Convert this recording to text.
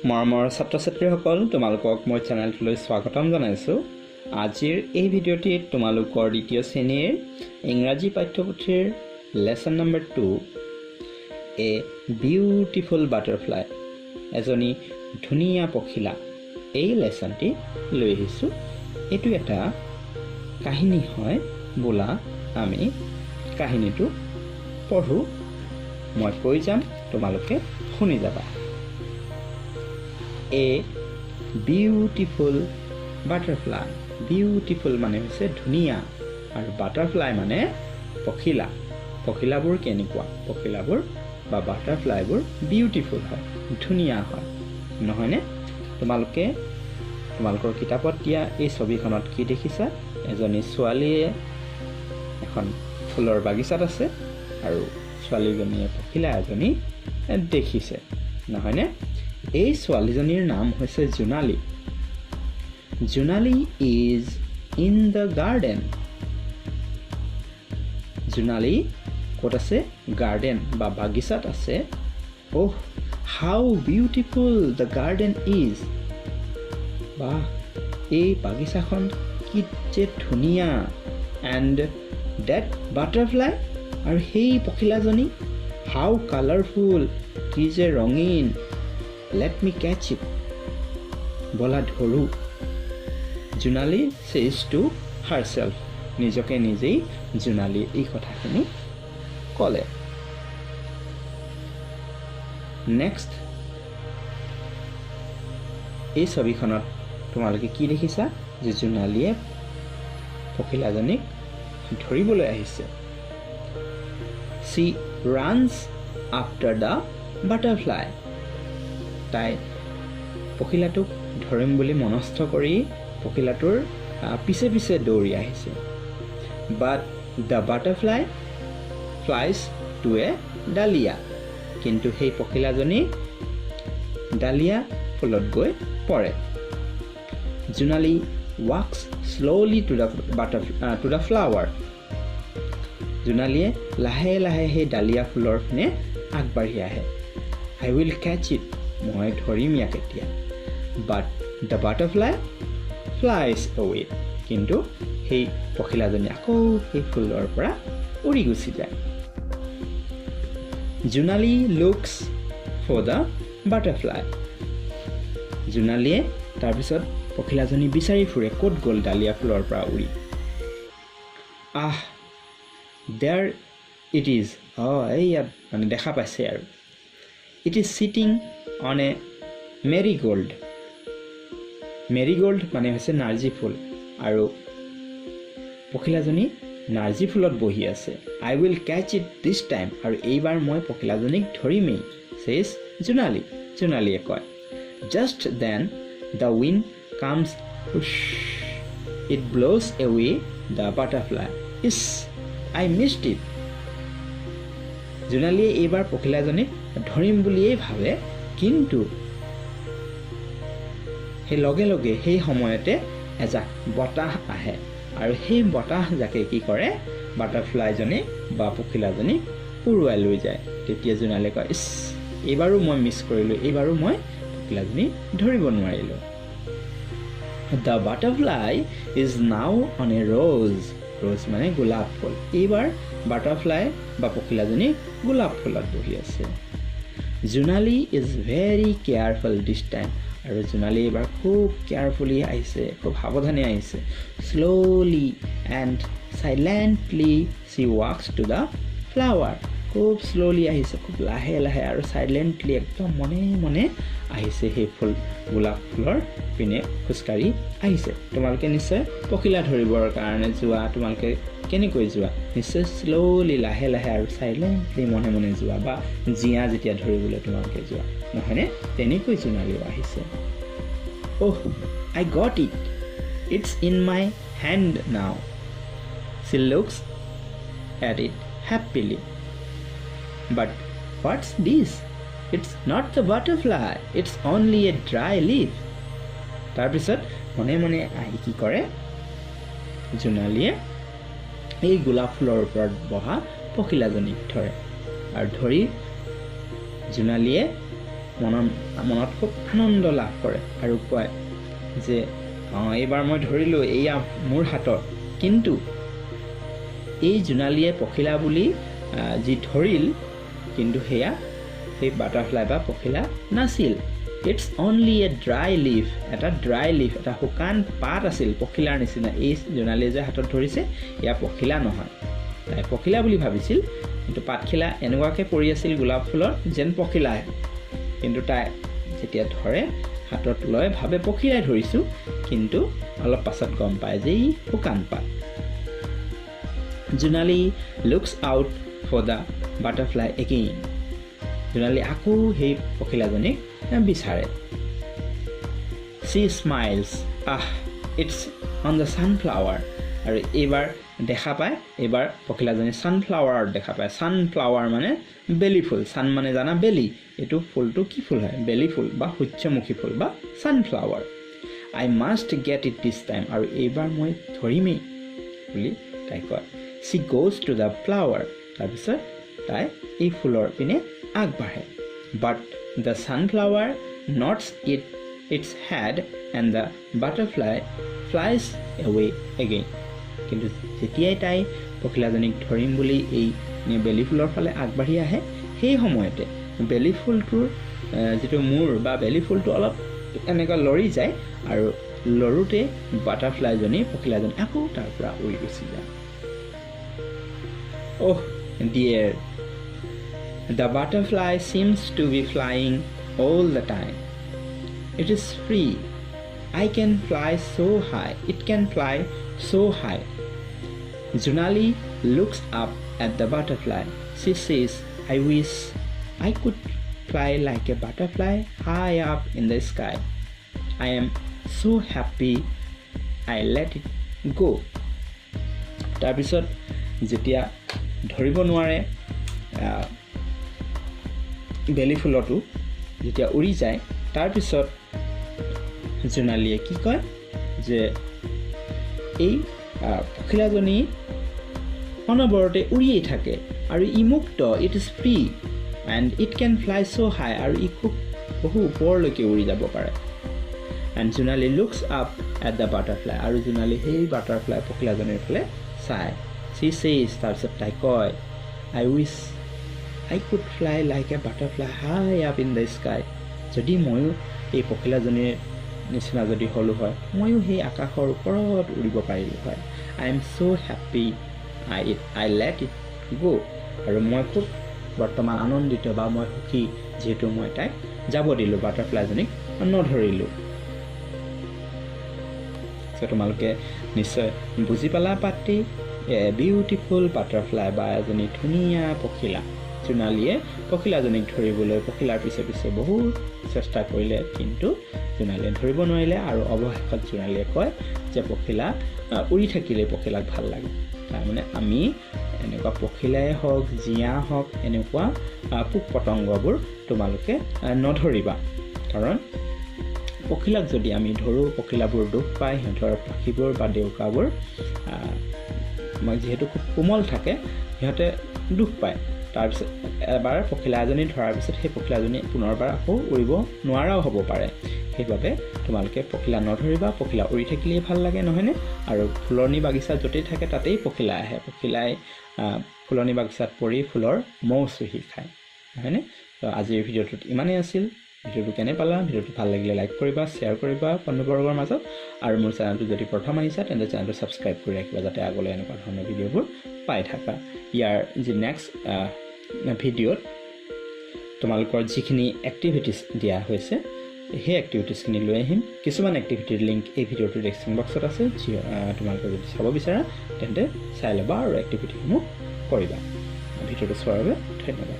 মৰমৰ ছাত্ৰ ছাত্ৰীসকল, তোমালোকক মই চেনেলটোলৈ স্বাগতম জনাইছোঁ। আজিৰ এই ভিডিঅ'টিত তোমালোকৰ দ্বিতীয় শ্ৰেণীৰ ইংৰাজী পাঠ্যপুথিৰ lesson number 2, a beautiful butterfly, এজনী ধুনীয়া পখিলা, এই লেচনটি লৈ আহিছোঁ। এইটো এটা কাহিনী হয়। বোলা আমি কাহিনীটো পঢ়োঁ। মই কৈ যাম, তোমালোকে শুনি যাবা। A beautiful butterfly. বিউটিফুল মানে হৈছে ধুনীয়া আৰু বাটাৰফ্লাই মানে পখিলা। পখিলাবোৰ কেনেকুৱা? পখিলাবোৰ বা বাটাৰফ্লাইবোৰ বিউটিফুল হয়, ধুনীয়া হয়, নহয়নে? তোমালোকে তোমালোকৰ কিতাপত দিয়া এই ছবিখনত কি দেখিছা? এজনী ছোৱালীয়ে এখন ফুলৰ বাগিচাত আছে আৰু ছোৱালীজনীয়ে পখিলা এজনী দেখিছে, নহয়নে? এই ছোৱালীজনীৰ নাম হৈছে Jonali. Jonali is in the garden. Jonali ক'ত আছে? গাৰ্ডেন বা বাগিচাত আছে। Oh, how beautiful the garden is. বাহ, এই বাগিচাখন কি যে ধুনীয়া। এণ্ড ডেট বাটাৰফ্লাই, আৰু সেই পখিলাজনী, হাউ কালাৰফুল, কি যে ৰঙীন। Let me catch it, বলা ধৰোঁ। Jonali says to herself, নিজকে নিজেই জোনালী এই কথাখিনি ক'লে। নেক্সট এই ছবিখনত তোমালোকে কি দেখিছা? যে জোনালীয়ে পখিলাজনীক ধৰিবলৈ আহিছে। She runs after the butterfly. তাই পখিলাটোক ধৰিম বুলি মনস্থ কৰি পখিলাটোৰ পিছে পিছে দৌৰি আহিছে। But the butterfly flies to a dahlia. কিন্তু সেই পখিলাজনী ডালিয়া ফুলত গৈ পৰে। Jonali walks slowly to the flower. জোনালীয়ে লাহে লাহে সেই ডালিয়া ফুলৰ পিনে আগবাঢ়ি আহে। I will catch it, মই ধৰিম ইয়াক এতিয়া। But the butterfly flies away. কিন্তু সেই পখিলাজনী আকৌ সেই ফুলৰ পৰা উৰি গুচি যায়। Jonali looks for the butterfly. জোনালীয়ে তাৰপিছত পখিলাজনী বিচাৰি ফুৰে, ক'ত গ'ল ডালিয়া ফুলৰ পৰা উৰি। Ah, there it is. অঁ, এইয়াত মানে দেখা পাইছে আৰু। It is sitting on a marigold. Marigold মানে হৈছে নাৰ্জী ফুল, আৰু পখিলাজনী নাৰ্জী ফুলত বহি আছে। I will catch it this time, আৰু এইবাৰ মই পখিলাজনীক ধৰিমেই, চেজ জোনালী। জোনালীয়ে কয়। Just then the wind comes, it blows away the butterfly. Is, I missed it. জোনালীয়ে এইবাৰ পখিলাজনীক ধৰিম বুলিয়েই ভাবে, কিন্তু সেই লগে লগে সেই সময়তে এজাক বতাহ আহে আৰু সেই বতাহজাকে কি কৰে, বাটাৰফ্লাইজনী বা পখিলাজনীক উৰুৱাই লৈ যায়। তেতিয়া জোনালীয়ে কয়, ইছ, এইবাৰো মই মিছ কৰিলোঁ, এইবাৰো মই পখিলাজনী ধৰিব নোৱাৰিলোঁ। The butterfly is now on a rose. Rose মানে গোলাপ ফুল। এইবাৰ বাটাৰফ্লাই বা পখিলাজনী গোলাপ ফুলত বহি আছে। Jonali is very careful this time. আৰু জোনালী এইবাৰ খুব কেয়াৰফুলি আহিছে, খুব সাৱধানে আহিছে। Slowly and silently she walks to the flower. খুব শ্ল'লি আহিছে, খুব লাহে লাহে আৰু চাইলেণ্টলি, একদম মনে মনে আহিছে সেই ফুল, গোলাপ ফুলৰ পিনে খোজকাঢ়ি আহিছে। তোমালোকে নিশ্চয় পখিলা ধৰিবৰ কাৰণে যোৱা, তোমালোকে কেনেকৈ যোৱা? নিশ্চয় শ্ল'লি, লাহে লাহে আৰু চাইলেণ্টলি, মনে মনে যোৱা, বা জিয়া যেতিয়া ধৰিবলৈ তোমালোকে যোৱা, নহয়নে? তেনেকৈ জোনালীও আহিছে। Oh, I got it, it's in my hand now. She looks at it happily. But what's this? It's not the butterfly, it's only a dry leaf. তাৰপিছত মনে মনে আহি কি কৰে জোনালীয়ে, এই গোলাপ ফুলৰ ওপৰত বহা পখিলাজনীক ধৰে আৰু ধৰি জোনালীয়ে মনত খুব আনন্দ লাভ কৰে আৰু কয় যে এইবাৰ মই ধৰিলোঁ, এয়া মোৰ হাতত। কিন্তু এই জোনালীয়ে পখিলা বুলি যি ধৰিল, কিন্তু সেয়া সেই বাটাৰফ্লাই বা পখিলা নাছিল। It's only a dry leaf, এটা ড্ৰাই লিফ, এটা শুকান পাত আছিল পখিলাৰ নিচিনা। এই জোনালীয়ে যে হাতত ধৰিছে এয়া পখিলা নহয়, তাই পখিলা বুলি ভাবিছিল, কিন্তু পাতখিলা এনেকুৱাকৈ পৰি আছিল গোলাপ ফুলত যেন পখিলাই। কিন্তু তাই যেতিয়া ধৰে, হাতত লয়, ভাবে পখিলাই ধৰিছোঁ, কিন্তু অলপ পাছত গম পায় যে ই শুকান পাত। Jonali looks out for the butterfly again. Jonali আকৌ সেই পখিলাজনীক বিচাৰে। She smiles, ah, it's on the sunflower. আৰু এইবাৰ দেখা পায়, এইবাৰ পখিলাজনী ছানফ্লাৱাৰত দেখা পায়। ছানফ্লাৱাৰ মানে বেলি ফুল, ছান মানে জানা বেলি, এইটো ফুলটো কি ফুল হয়? বেলি ফুল বা সূৰ্যমুখী ফুল বা sunflower. I must get it this time, আৰু এইবাৰ মই ধৰিমেই বুলি তাই কয়। She goes to the flower, তাৰপিছত তাই এই ফুলৰ পিনে আগবাঢ়ে। But the sunflower nods its head and the butterfly flies away again. কিন্তু যেতিয়াই তাই পখিলাজনীক ধৰিম বুলি এই বেলি ফুলৰ ফালে আগবাঢ়ি আহে, সেই সময়তে বেলি ফুলটোৰ যিটো মূৰ বা বেলি ফুলটো অলপ এনেকুৱা লৰি যায়, আৰু লৰোঁতে বাটাৰফ্লাইজনী, পখিলাজনী আকৌ তাৰ পৰা উৰি গুচি যায়। Oh dear, the butterfly seems to be flying all the time. It is free. I can fly so high. It can fly so high. Jonali looks up at the butterfly. She says, I wish I could fly like a butterfly high up in the sky. I am so happy I let it go. তাৰপিছত যেতিয়া ধৰিব নোৱাৰে, বেলি ফুলতো যেতিয়া উৰি যায়, তাৰপিছত জোনালীয়ে কি কয় যে এই পখিলাজনী অনবৰতে উৰিয়েই থাকে আৰু ই মুক্ত, it is free and it can fly so high, আৰু ই খুব বহু ওপৰলৈকে উৰি যাব পাৰে। And Jonali looks up at the butterfly, আৰু জোনালী সেই বাটাৰফ্লাই পখিলাজনীৰ ফালে চায়। She says, তাৰপিছত তাই কয়, I wish I could fly like a butterfly high up in the sky. যদি ময়ো এই পখিলাজনীৰ নিচিনা যদি হ'লোঁ হয়, ময়ো সেই আকাশৰ ওপৰত উৰিব পাৰিলোঁ হয়। I am so happy I let it go. আৰু মই খুব বৰ্তমান আনন্দিত বা মই সুখী, যিহেতু মই তাইক যাব দিলোঁ, বাটাৰফ্লাইজনীক নধৰিলোঁ। চ' তোমালোকে নিশ্চয় বুজি পালা পাঠটি, এ বিউটিফুল বাটাৰফ্লাই বা এজনী ধুনীয়া পখিলা। জোনালীয়ে পখিলাজনীক ধৰিবলৈ পখিলাৰ পিছে পিছে বহুত চেষ্টা কৰিলে, কিন্তু জোনালীয়ে ধৰিব নোৱাৰিলে। আৰু অৱশেষত জোনালীয়ে কয় যে পখিলা উৰি থাকিলে পখিলাক ভাল লাগে। তাৰমানে আমি এনেকুৱা পখিলাই হওক, জিঞা হওক, এনেকুৱা পোক পতংগবোৰ তোমালোকে নধৰিবা, কাৰণ পখিলাক যদি আমি ধৰোঁ, পখিলাবোৰ দুখ পায়, সিহঁতৰ পাখিবোৰ বা ডেউকাবোৰ যিহেতু খুব কোমল থাকে, সিহঁতে দুখ পায়। তাৰপিছত এবাৰ পখিলা এজনী ধৰাৰ পিছত সেই পখিলাজনী পুনৰবাৰ আকৌ উৰিব নোৱাৰাও হ'ব পাৰে। সেইবাবে তোমালোকে পখিলা নধৰিবা, পখিলা উৰি থাকিলেই ভাল লাগে, নহয়নে? আৰু ফুলনি বাগিচা য'তেই থাকে তাতেই পখিলা আহে, পখিলাই ফুলনি বাগিচাত পৰি ফুলৰ মৌ চুহি খায়, নহয়নে? তো আজিৰ ভিডিঅ'টোত ইমানেই আছিল। ভিডিঅ'টো কেনে পালা? ভিডিঅ'টো ভাল লাগিলে লাইক কৰিবা, শ্বেয়াৰ কৰিবা বন্ধুবৰ্গৰ মাজত, আৰু মোৰ চেনেলটো যদি প্ৰথম আহিছা তেন্তে চেনেলটো ছাবস্ক্ৰাইব কৰি ৰাখিবা, যাতে আগলৈ এনেকুৱা ধৰণৰ ভিডিঅ'বোৰ পাই থাকা। ইয়াৰ যি নেক্সট ভিডিঅ'ত তোমালোকৰ যিখিনি এক্টিভিটিছ দিয়া হৈছে, সেই এক্টিভিটিছখিনি লৈ আহিম। কিছুমান এক্টিভিটিৰ লিংক এই ভিডিঅ'টোৰ ডেছক্ৰিপশ্যন বক্সত আছে, যি তোমালোকে যদি চাব বিচাৰা তেন্তে চাই ল'বা আৰু এক্টিভিটিসমূহ কৰিবা। ভিডিঅ'টো চোৱাৰ বাবে ধন্যবাদ।